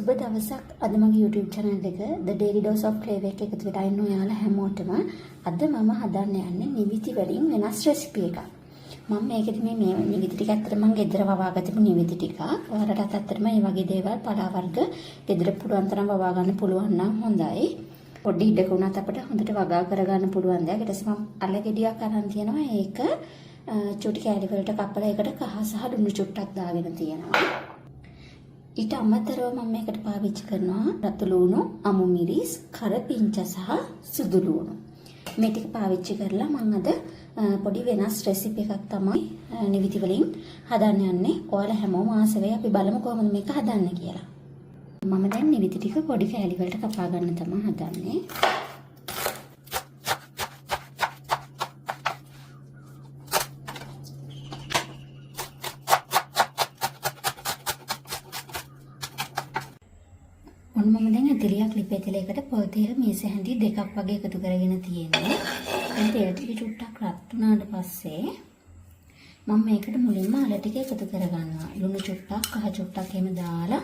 සුබ දවසක්. අද මගේ YouTube channel එක The Daily Dose of Flavor එක එකතු වෙලා ඉන්න ඔයාලා හැමෝටම අද මම හදන්න යන්නේ නිවිති වලින් වෙනස් රෙසිපි එකක්. මම මේකෙදි මේ නිවිති ටික ඇත්තටම මම ගෙදර වවාගත්තපු නිවිති ටිකක්. ඔයාලටත් ඇත්තටම මේ වගේ දේවල් පලා වර්ග ගෙදර පුළුවන් තරම් වවා ගන්න පුළුවන් නම් හොඳයි. පොඩි ඉඩක වුණත් අපිට හොඳට වගා කරගන්න පුළුවන් දෙයක්. ඊට පස්සේ මම අල ගෙඩියක් අරන් තියෙනවා. ඒක චුටි කෑලි වලට කපලා ඒකට කහ සහ ලුණු චුට්ටක් දාගෙන තියෙනවා. ඊට අමතරව මම මේකට පාවිච්චි කරනවා රතු ලුණු, අමු මිරිස්, කරපිංච සහ සුදු ලුණු. මේ ටික පාවිච්චි කරලා මම අද පොඩි වෙනස් රෙසිපි එකක් තමයි නිවිති වලින් හදන්න යන්නේ. ඔයාලා හැමෝම ආස වෙයි. අපි බලමු කොහොමද මේක හදන්නේ කියලා. මම දැන් නිවිති ටික පොඩි කෑලි වලට කපා ගන්න තමයි හදන්නේ. ඔන්න මම දැන් ඇතිලියක් ලිපේ තෙලයකට පොල් තෙල් මේස හැඳි දෙකක් වගේ එකතු කරගෙන තියෙන්නේ. දැන් තෙල් ටික චුට්ටක් රත් වුණාට පස්සේ මම මේකට මුලින්ම අල ටික එකතු කරගන්නවා. ලුණු චුට්ටක්, කහ චුට්ටක් එහෙම දාලා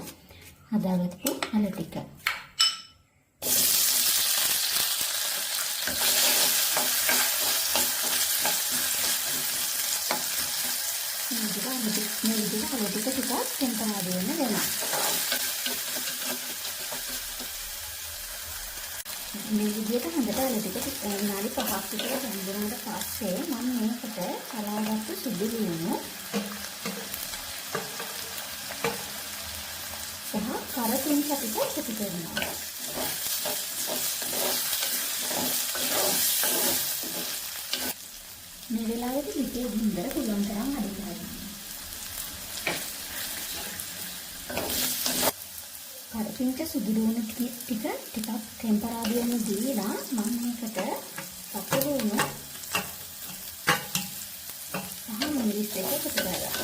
හදාගත්තු අල ටික. මේ විදිහට අල ටික ටිකක් තෙම්පරාදු වෙන්න දෙනවා. මේ විදිහට හොඳට අල ටික විනාඩි 5ක් විතර තැඹුණාට පස්සේ මම මේකට කලාගත්තු සුදු ලුණු සහ කරපිංච ටික එකතු කරනවා. මේ වෙලාවේදී ලිපේ ගින්දර පුළුවන් තරම් අඩු කරගන්න. කරපිංච සුදු ලුණු ටික ටිකක් තෙම්පරාදු වෙන්න දීලා මම මේකට රතු ලුණු සහ මිරිස් දෙක එකතු කරගන්නවා.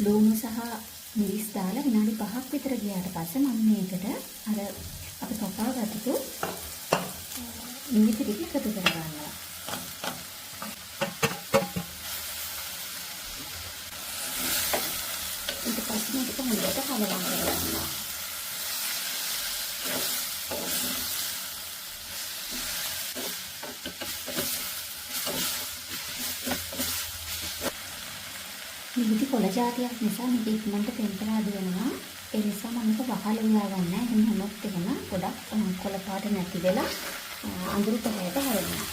ලුණු සහ මිරිස් දාලා විනාඩි 5ක් විතර ගියාට පස්සේ මම මේකට අර අපි කපා ගත්තු නිවිති ටික එකතු කරගන්නවා. ඊට පස්සේ මේක හොඳට කලවම් කරගන්නවා. නිවිති කොළ ජාතියක් නිසා මේක ඉක්මනට තෙම්පරාදු වෙනවා. ඒ නිසා මම මේක වහලා උයා ගන්න. එහෙම වුණොත් එහෙම ගොඩක් කොළ පාට නැති වෙලා අඳුරු පැහැයට හැරෙනවා.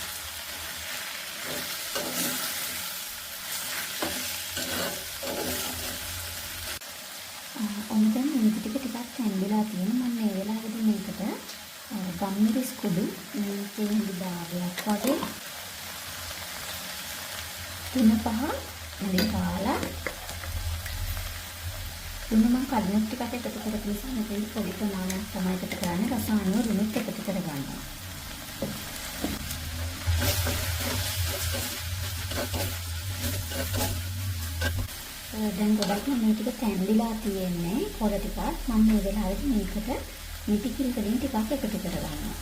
ඔන්න දැන් නිවිති ටික ටිකක් තැම්බිලා තියෙනවා. මම මේ වෙලාවේදී මේකට ගම්මිරිස් කුඩු තේ හැඳි භාගයක් වගේ 3-5 හොඳින් කාලා ලුණු මම කලිනුත් ටිකක් එකතු කරපු නිසා මෙතෙන්දි පොඩි ප්‍රමාණයක් තමයි එකතු කරන්නේ. රස අනුව ලුණුත් එකතු කරගන්නවා. දැන් ගොඩක්ම මේ ටික තැම්බිලා තියෙන්නේ කොළ ටිකක්. මම මේ වෙලාවේදී මේකට මිටි කිරි වලින් ටිකක් එකතු කරගන්නවා.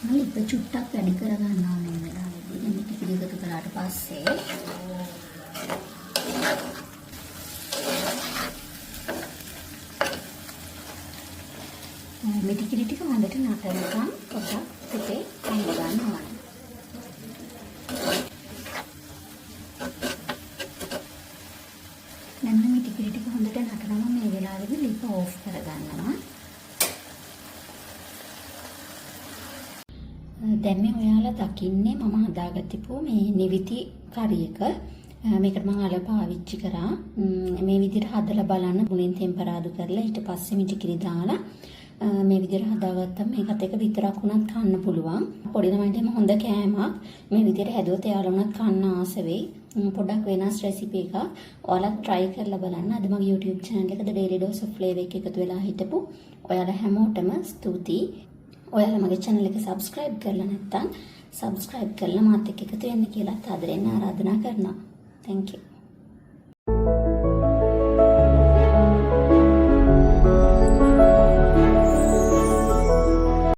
මම ලිප චුට්ටක් වැඩි කරගන්නවා මේ වෙලාවේදී. දැන් මිටි කිරි එකතු කරාට පස්සේ මිටි කිරි ටික හොඳට නටනකම් පොඩ්ඩක් පිටේ තඹ ගන්න ඕනේ. දැන් මේ මිටි කිරි ටික හොඳට නටනවා. මේ වෙලාවේදී ලිප ඕෆ් කරගන්නවා. දැන් මේ ඔයාලා දකින්නේ මම හදාගත්තපු මේ නිවිති කරි එක. මේකට මම අල පාවිච්චි කරා. මේ විදිහට හදලා බලන්න. මුලින් තෙම්පරාදු කරලා ඊට පස්සේ මිටි කිරි දාලා මේ විදිහට හදාගත්තම මේකත් එක විතරක් වුණත් කන්න පුළුවන්. පොඩි ළමයින්ට එහෙම හොඳ කෑමක්. මේ විදිහට හැදුවොත් එයාලා වුණත් කන්න ආස වෙයි. පොඩක් වෙනස් රෙසිපි එකක්. ඔයාලත් try කරලා බලන්න. අද මගේ YouTube channel එක The Daily Dose of Flavor එක එකතු වෙලා හිටපු ඔයාලා හැමෝටම ස්තුතියි. ඔයාලා මගේ channel එක subscribe කරලා නැත්නම් subscribe කරලා මාත් එක්ක එකතු වෙන්න කියලා ආදරෙන් ආරාධනා කරනවා. Thank you.